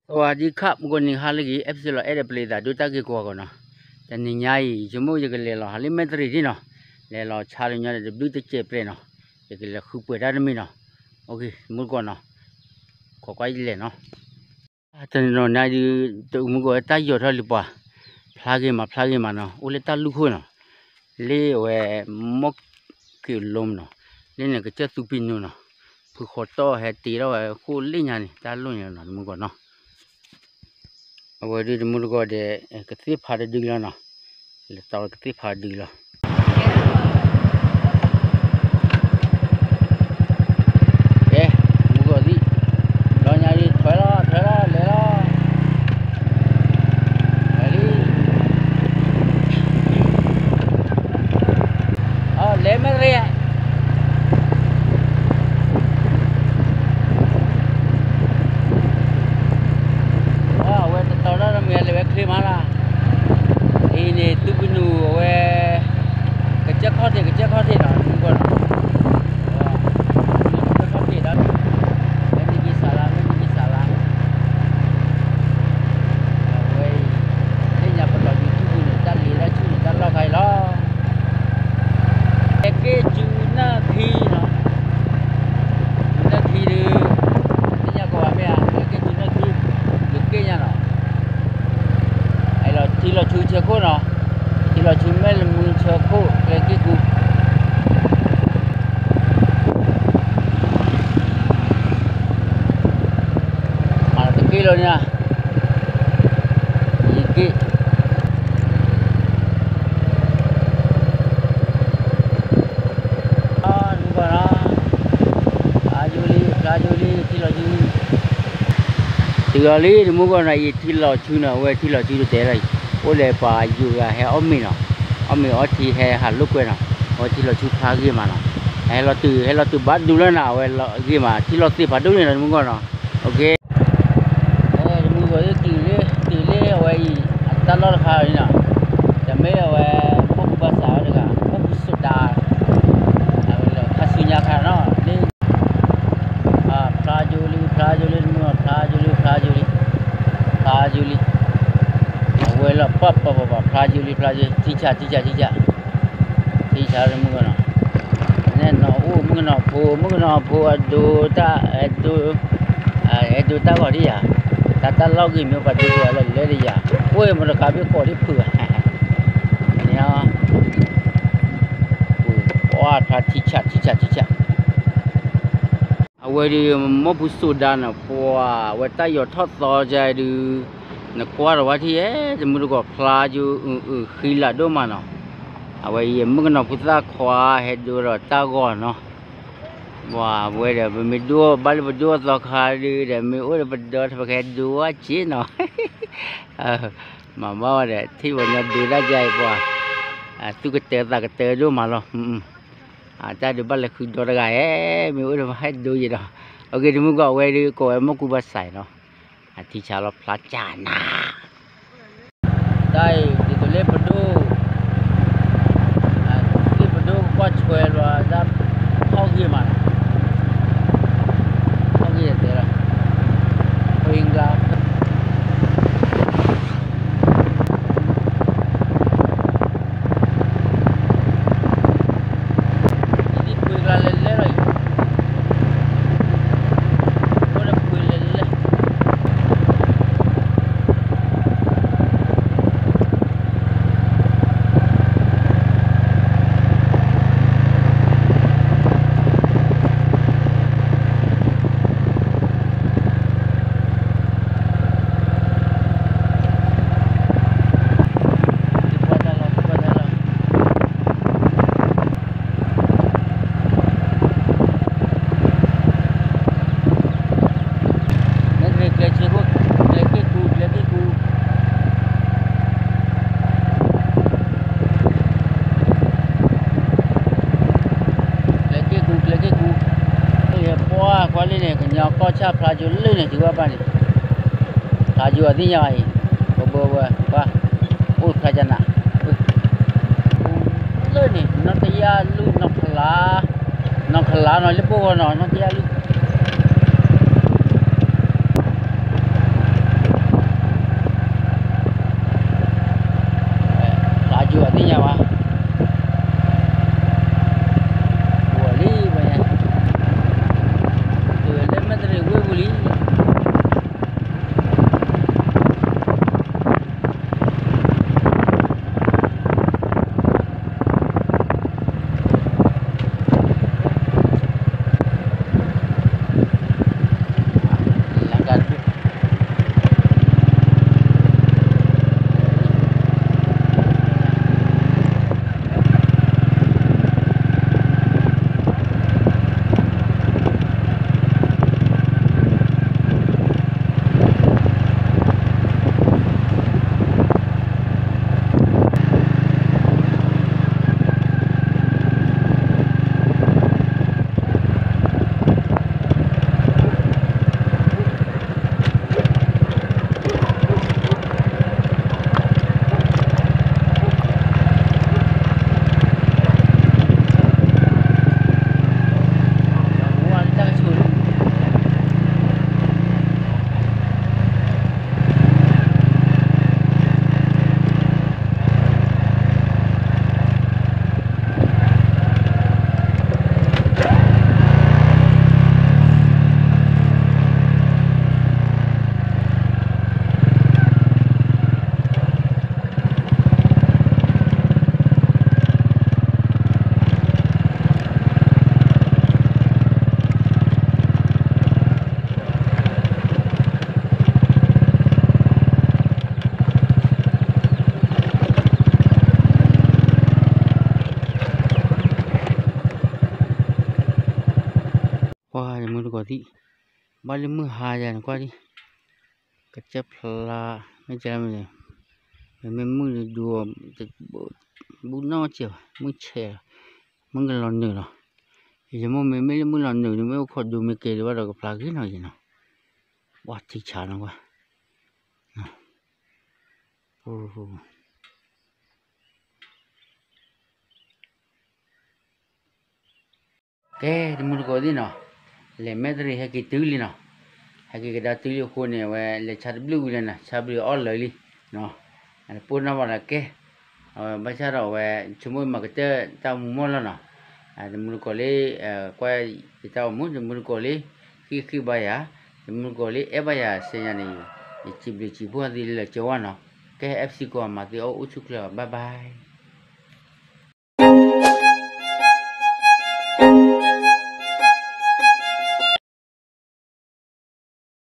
သဝၤဒံခၣ် မုၢ်ကီၢ်နံၤဟါလၢအဂ့ၤ အဲၣ်ပစ့လီၤအဲၣ်ဒိးပျံၤသးဒိၣ်တၢ်ဂ့ၢ်ကီၢ်ကီၢ်နီၤ, တနံၤညါအံၤ ယဆိကမိၣ်ယကလဲၤလီၤဟးလၢမဲၣ်တရံးဒ်နီၤ, လဲၤလီၤဆါတညီဒီးတဘျုးတစဲးပျဲၢ်နီၤ, ယကလဲၤဃုပှဲၤတၢ်တမံၤနီၤ, အိၣ်ဂ့ၤ မုၢ်ကီၢ်နီၤ, ခိးကွၢ်ယလဲၤနီၤ တနီၤနၤဒုး တမုၢ်ကီၢ်တၢ်ယီၤထီၣ်လံပှၤ, ဖျါဂ့ၤမးဖျါဂ့ၤမးနီၤ အိၣ်လၢတၢ်လူၢ်ခိၣ်နီၤ, လၢအဝဲ မီၢ်က့ၤလိနီၤ, လၢန့ၣ်ကစၢၢ်သူပံၤနူနီၤ, ဖုဃီတီၢ်ဟဲတ့ထီၣ်ဝဲဃိလ့ၣ်ညါန့ၣ် တၢ်လိၣ်န့ၣ်နီၤ တမုၢ်ကီၢ်နီၤ, အဝဲဒုးတမုၢ်တကီၢ်ဒီး ကသ့ၣ်ဖးတဒုလီၤနီၤ, လဲၤတီကသ့ၣ်ဖးတဒုလီၤ ကဲ မုၢ်ကီၢ်သံ လီၤညါဒံး ထွဲလီၤ ထွဲလီၤ လဲၤလီၤ လဲၤလံ အလဲၤမ့ၢ်တရံး အဝဲတတီၤလၢ်တမ့ၢ်လဲၤဝဲချ့မးလီၤ, အံၤန့ၣ် သုပနူၤအဝဲ ကစၢၢ်ခီၣ်ထံး ကစၢၢ်ခီၣ်ထံးနီၤ မုၢ်ကီၢ်နီၤ, ကစၢၢ်ခီၣ်ထံးဒီး မ့ၢ်နကစၢၢ်လါ မ့ၢ်နကစၢၢ်လါ အဝဲအံၤ သ့ၣ်ညါပလီၤဒုးထူၣ်ပူၤန့ၣ် တၢ်လ့ၤတၢ်ဆူၣ်န့ၣ် တၢ်လီၢ်ခါအံၤလီၤ, ဟဲက့ၤဆူနၢ်ခံနီၤ, ဆူနၢ်ခံဒုး သ့ၣ်ညါကီးဘၣ်မ့ၢ်ဧါ, ဟဲက့ၤဆူနၢ်ခံ ယက့ၤညါနီၤ, အဲၣ်လီၤထံလီၤဆူဆၢခိၣ်နီၤ, ထံလီၤဆူမဲၢ်လမုၢ်ဆၢခိၣ် ကျဲက့ၢ်ကူ မၤလီၤတက့ၢ်လီၤန့ၣ်, ယက့ၢ် မုၢ်ကီၢ်နီၤ, ဖျါယိလံ ဖျါယိလံ ထံလီၤဆူ တုၤလီၤလံ တမုၢ်ကီၢ်နီၤ အံၤထံလီၤဆူနီၤ အဝဲထံလီၤဆူတတဲလီၤအံၤ, အိၣ်ဒီးပှၤယိၤဂၤဟဲအီၣ်မ့ၤနီၤ, အီၣ်မ့ၤအီထံဟဲဟးလိာ်ကွဲနီၤ, အဝဲထံလီၤဆူဖျါဂ့ၤမးနီၤ, ဟဲလီၤတုၤ ဟဲလီၤတုၤဘၣ်ဒူလၢနၤ အဝဲဂ့ၤမး ထံလီၤသ့ၣ်ဖးဒိၣ်န့ၣ်လီၤ တမုၢ်ကီၢ်နီၤ, အိၣ်က့ တမုၢ်ကီၢ် တုၤလၢ တုၤလၢအဝဲအံၤ အတၢ်လီၢ်တခါအံၤနီၤ, တမ့ၢ်အဝဲ မီၢ်ကူဘၣ်စးဝဲတဂၤ မီၢ်ကူစိးဒါ အဝဲလၢခါဆူညါခါနီၤ လၢ ဖျါယိလံ ဖျါယိလံ တမုၢ်ကီၢ် ဖျါယိလံ ဖျါယိလံ ဖျါယိလံ, အဝဲလီၤပှၤပှၤပှၤပှၤ ဖျါယိလံ ဖျါယိလံ ထံဆး ထံဆး ထံဆး ထံဆး တမုၢ်ကီၢ်နီၤ, နဲၣ်နီၢ်အိၣ် မုၣ်ကနီၤဖိ မုၣ်ကနီၤဖိ အဒိတၢ် အဲၣ်ဒိ အဲၣ်ဒိတၢ်ဂီၤဒ်ယၤ, တၢ်တၢ်လီၢ်ဂ့ၤမ့ၢ်ပှၤဒိကီးလၢလဲၤဒ်ယၤ, အိၣ်မတခါဘ့ၣ်ကိးဒ်ဖုးဧါ, န့ၣ် ပှၤဖျါထံဆး ထံဆး ထံဆး အဝဲဒုး မီၢ်ပူၤစိးဒါန့ၣ် ပှၤအဝဲတၢ်ယီၤထီၣ်သီကဒုး, နကွၢ်ဒီးဝဲထံၣ်ဧဲ တမုၢ်တကိးဖျါယိအုၣ်အုၣ်ဃံလၤဒိၣ်မးနီၤ, အဝဲအံၤမုၣ်ကနီၤဖိသၣ်ခွါဟဲဒိဒီးတၢ်ဂီၤနီၤ, ပှၤဝဲဒီး ပမ့ၢ်ဒိဘၣ်လၢပဒိအသီခါဒုးဒီး မ့ၢ်အိၣ်ဒီးပဒီထီၣ်ပကဟဲဒိဝဲက့နီၤ, မၤဘၣ်ဝဲဒီး ထံၣ်ပှၤညီဒိတၢ်ယါအံၤပှၤ, သူၣ်ကတၢၢ်သးကတၢၢ်ဒိၣ်မးလီၤ. အတၢ်ဒုးဘၣ်လဲၤဃုဒီတဂၤဧဲ, မ့ၢ်အိၣ်ဒီးပဟဲဒိယံၤဒီး, အဂ့ၢ်တမုၢ်ကီၢ်ဝဲဒုး ကိးဝဲမီၢ်ကူဘၣ်စးနီၤ, အထံဆးလီၤဖျါကၢ်နၤ, တၢ်အံၤဒ်သိးလၢပဒိၣ်, လၢပဒိၣ်ကွၢ်ဆွဲလီၤဒၣ်, ထီၣ်ဂ့ၤမးနီၤ, ထီၣ်ဂ့ၤတဲလီၤ, ပှ့ၤကျါ ဒ်ပှ့ၤကျါလဲၤလဲၤလီၤအံၤ, အိၣ်ဒီးပှ့ၤလဲၤလဲၤ မ့ၢ်ကျဲဆ့ခိၣ် ကျဲက့ၢ်ကူ ကျဲက့ၢ်ကူ, ကျဲက့ၢ်ကူ ကျဲက့ၢ်ကူ, ပှၤကွၢ်လံန့ၣ် ကညီကီၢ်ဆၣ်ဖျါယိလၢန့ၣ် တုၤဘၣ်ဘၣ်န့ၣ်, ဖျါယိအသ့ၣ်ညါအံၤ, ဘၢဘၢဝဲ, ပှၤ, အိၣ်ဖျါကၢ်နၤ, လၢန့ၣ် နီၢ်တယၢ်လူၢ် နီၢ်ဖလါ, နီၢ်ဖလါနီၤ လၢပဂီၢ်နီၤ နီၢ်တယၢ်လူၢ် လၢ ဒံး, ဘၣ်လၢမုၢ်ဟါယၤန့ၣ်ကွၢ်ဒံး, ကစၢၢ်ဖျါ, မ့ၢ်ကဲမ့ၢ်, မ့မ့ၢ်မုၢ်ဒိၣ်, ဘူၣ်နီၢ်ကဲဘၣ်, မုၢ်ဆဲးလီၤ, မုၢ်ကလီၤနုာ်လီၤ, ယမိၢ်မ့မ့ၢ်လၢမုၢ်လီၤနုာ်န့ၣ် မ့ၢ်အိၣ်ခိးဒိမ့ၢ်ကဲဒံးဘၣ်ဒီးကဖျါဂ့ၤနီၤယဲနီၤ, ပှၤထံဆးနီၤကွၢ် ကဲ တမုၢ်တကိးသ့ၣ်နီၤ, လဲၤမဲၣ်တရံးဟဲက့ၤတုၤလံနီၤ, ဟဲက့ၤကဒါတုၤလံအဃိန့ၣ် အဝဲလဲၤဆါတဘျုးဝံၤလၢနီၤ, ဆါဘျုးအီၣ်လၢာ်လံ, ပိၢ်နီၣ်ဘၣ်ဒီးကဲ, အဝဲဘၣ်ဆၣ်ဒီးအဝဲ ဆိကမိၣ်မၤကတၢၢ်တၢ်အိၣ်မူမီၢ်လီၤနီၤ, တမုၢ်တကိးလၢ, ကွၢ်ယတၢ်အိၣ်မူ တမုၢ်တကိးလၢ, ဃ့ၢ်ဃ့ၢ်ဘါယၤ, တမုၢ်တကိးလၢအဲၣ်ဘၣ်ယၤစဲညါန့ၣ်, ယစံးဘျုးစံးဖှိၣ်သုလၢလၢကၠီဝါနီၤ, ကဲ FC ကိးမၤသုအိၣ်ဆူၣ်ချ့ bye bye.